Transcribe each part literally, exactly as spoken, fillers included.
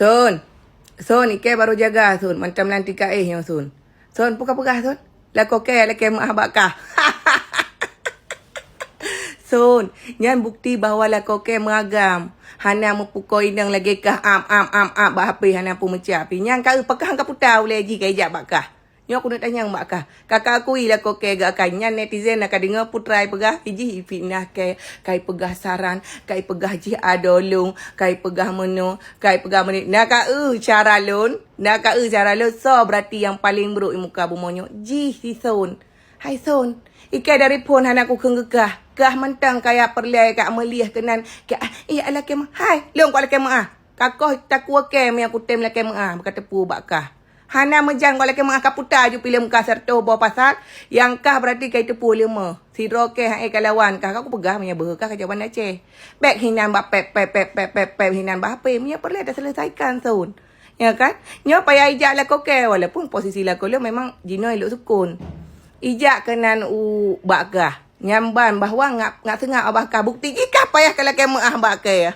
Sun. Sun, ikei baru jaga, Sun. Mantong lam tika éh nyoe, Sun. Sun, peue ka peugah, Sun? Lakoe kei lakèe meu'ah bak kah. Sun, nyan bukti bahwa lakoe kei meuagam. Hana meupukoe inong lagèe kah, am, am, am, am, bak H P hana peumeucah pi. Nyan ka eu pakah ka puta ulèe jih ka ijak bak kah. Nyoe keuneuk tanyong bak kah. Ka ka akui lakoe kei geuakai nyan netizen na ka deungö putra ipeugah, ijih ifitnah kei, kai peugah saran, kai peugah jih adolong, kai peugah meunoe, kai peugah meunoe. Na ka eu cara lôn, na ka eu cara lôn, soe berarti nyang paleng brôk i muka bumoe nyoe? Jih si Sun. Hai Sun, ikei dari phon hana kukheun keu kah. Kah mantong kaya peureulèe ka meulieh keunan. Ka, eh, lakèe meu'ah. Hai, lôn ka lakèe meu'ah. Ka koh takue kei meunyo kutem lakèe meu'ah, beuka teupeu bak kah. Hana meujan ngon lakèe meu'ah ka puta aju pileum kah seratus boh pasal, nyang kah berarti ka iteupeu leumo. Sidroe kèe han ék ka lawan kah, ka kupeugah meunyo beuhe kah ka jawaban Aceh. Bèk hinan bak pep, pep, pep, pep, pep, pep, hinan bak H P. Meunyo peureulèe taseulesaikan Sun. Ya kan? Nyoe payah ijak lakoe kei, walaupun posisi lakoe lôn memang jinoe lôn sukon. Ijak keunan u bak kah. Nyan ban bahwa ngak, ngak seungab abah kah. Bukti jih kah payah ka lakèe meu'ah bak kei.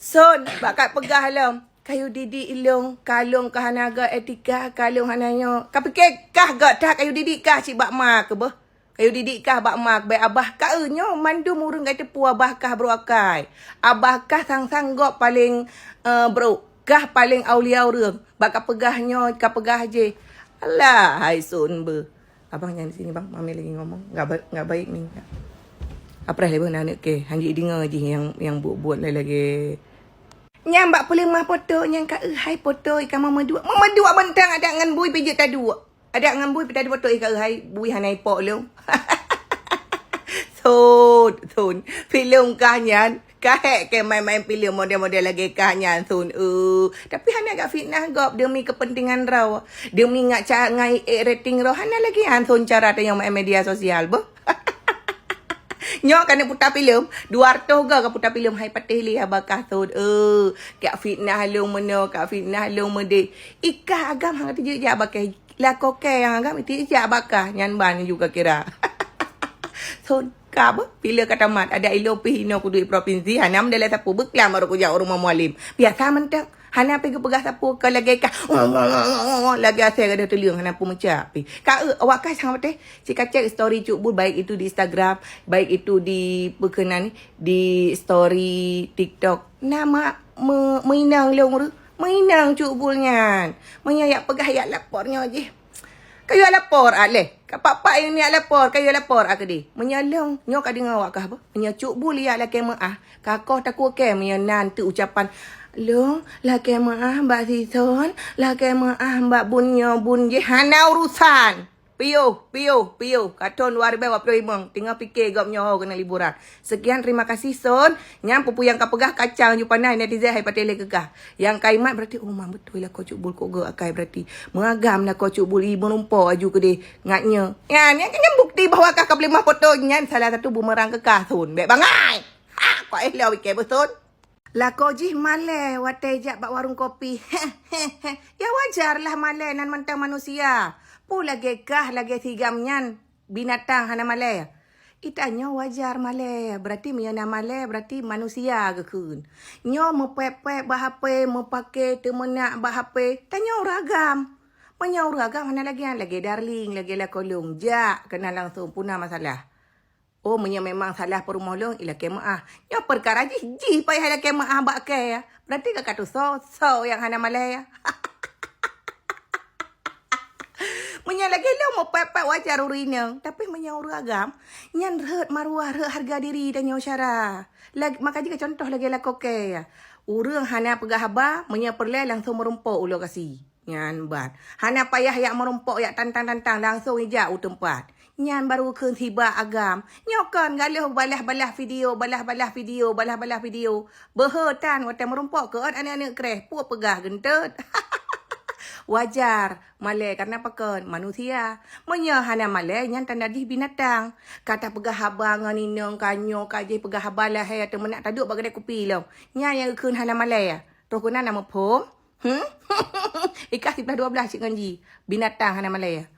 Sun, bak ka peugah lom. Kayue didik ilong, kalong ka hana gèt etika, kalong hana nyoe. Ka pike kah gèt that kayue didik kah cit bak ma keuh beuh. Kayue didik kah bak ma keuh bèk abah ka eu nyoe mandum ureueng ka teupeu abah kah brôk akai. Abah kah sang-sang gob paleng, eh, brôk, kah paleng aulia ureueng. Bak ka peugah nyoe, ka peugah jih. Alah, hai Sun beuh. Abang jangan di sini, Bang. Mami lagi ngomong. Enggak ba-, enggak baik ni. Apreh lé beuh aneuk kei. Hanjeuet deungö jih nyang, nyang buet-buet lé lagèe. Nyang bak peuleumah poto nyang ka eu hai poto i kamoe meuduek. Meuduek beuntang adak ngon bui pijeuet taduek. Adak ngon bui pitaduek poto i ka eu hai bui hana ipok lôn. Sun, Sun. Filem kah nyan. Ka hék kèe main-main filem model-model lagèe kah nyan Sun, eu. Tapi hana gak fitnah gob demi kepentingan droe. Demi ngak ca-, ngai ék rating droe. Hana lagèe nyan Sun cara tanyoe main media sosial beuh. Nyoe ka neuputa filem, dua ratus ga ka puta filem hai patéh lé haba kah Sun, eu. Kak fitnah lôn meunoe, kak fitnah lôn meudéh. Ikah agam hana teujak bak kèe. Lakoe kèe nyang agam itu ijak bak kah, nyan ban juga kira. Sun, ka beuh, pila ka tamat, adak ilong pih inoe kuduek provinsi, hana meudalah sapeue, beuklam baru kujak u rumoh mualim. Biasa mantong, hana pih geupeugah sapeue ka lagèe kah, lagèe asèe gadôh teuleueng, hana peumeucah pih. Ka eu, awak kah sang patéh, cit kacek story Cut Bul, baik itu di Instagram, baik itu di, peue keunan ni, di story TikTok. Na ma-, me-, meuinong lôn reuh, meuinong Cut Bul nyan. Meunyoe yak peugah yak lapor nyoe jih. Kayue lapor a lé. Kapak-pak nyang niat lapor, kayue lapor a keudeh. Meunyoe lôn, nyoe ka deungö awak kah beuh. Meunyoe Cut Bul yak lakèe meu'ah, ka koh takue kèe meunyoe nan teuk ucapan, "Lôn lakèe meu'ah bak si Sun, lakèe meu'ah bak bun nyoe bun jih." Hana urusan. Piôh, piôh, piôh. Ka thôn dua ribèe dua puluh lima, teungoh pike gob nyoe ho keuneuk liburan. Sekian, terima kasih Sun. Nyan peue-peue nyang ka peugah kacang ju pandai netizen hai patéh lé keu kah. Nyang ka imat berarti, oh, memang beutôi lakoe Cut Bul kok geuakai berarti. Meuagam lakoe Cut Bul i meureumpok aju keudeh ngat nyoe. Nyan, nyan, nyan bukti bahwa kah ka peuleumah poto nyan salah satu bumerang keu kah Sun. Bèk bangai. Ha, kok éh lom ikei beuh Sun. Lakoe jih malèe watèe jak bak warong kopi. Ya wajar lah malèe nan mantong manusia. Peue lagèe kah lagèe sigam nyan binatang hana malèe. Ih tanyoe wajar malèe, berarti meunyoe na malèe, berarti manusia geukheun. Nyoe meupèp-pèp bak H P, meupake teumeunak bak H P, tanyoe ureueng agam. Meunyoe ureueng agam hana lagèe nyan, lagèe Darling, lagèe lakoe lôn, jak keunan langsung, peue na masalah. Oh, meunyoe memang salah peurumoh lôn, ilakèe meu'ah. Nyoe peukara jih, jih payah ilakèe meu'ah bak kèe. Berarti ka katu soe, soe nyang hana malèe. Meunyoe lagèe lôn meupèp-pèp wajar ureueng inong, tapi meunyoe ureueng agam, nyan rhot maruah, rhot harga diri tanyoe syara. Lag-, maka jih ka contoh lagèe lakoe kèe. Ureueng hana peugah haba, meunyoe peureulèe langsung meurumpok ulo gasi. Nyan ban. Hana payah yak meurumpok, yak tantang-tantang, langsung ijak u teumpat. Nyan baru kheun sibak agam. Nyoe kon galeh balah-balah video, balah-balah video, balah-balah video. Beuhe tan watèe meurumpok keu ôt aneuk-aneuk kreh, peue peugah geunteut. Wajar, malèe karena pakon manusia. Meunyoe hana malèe, nyan tanda jih binatang. Ka tapeugah haba ngon inong, ka nyoe, ka jih peugah haba lahé, teumeunak taduek bak keudè kupi lom. Nyan nyang geukheun hana malèe. Troh keunan na muphom? Hmm? Ikah siblah dua blah cit ngon jih. Binatang hana malèe.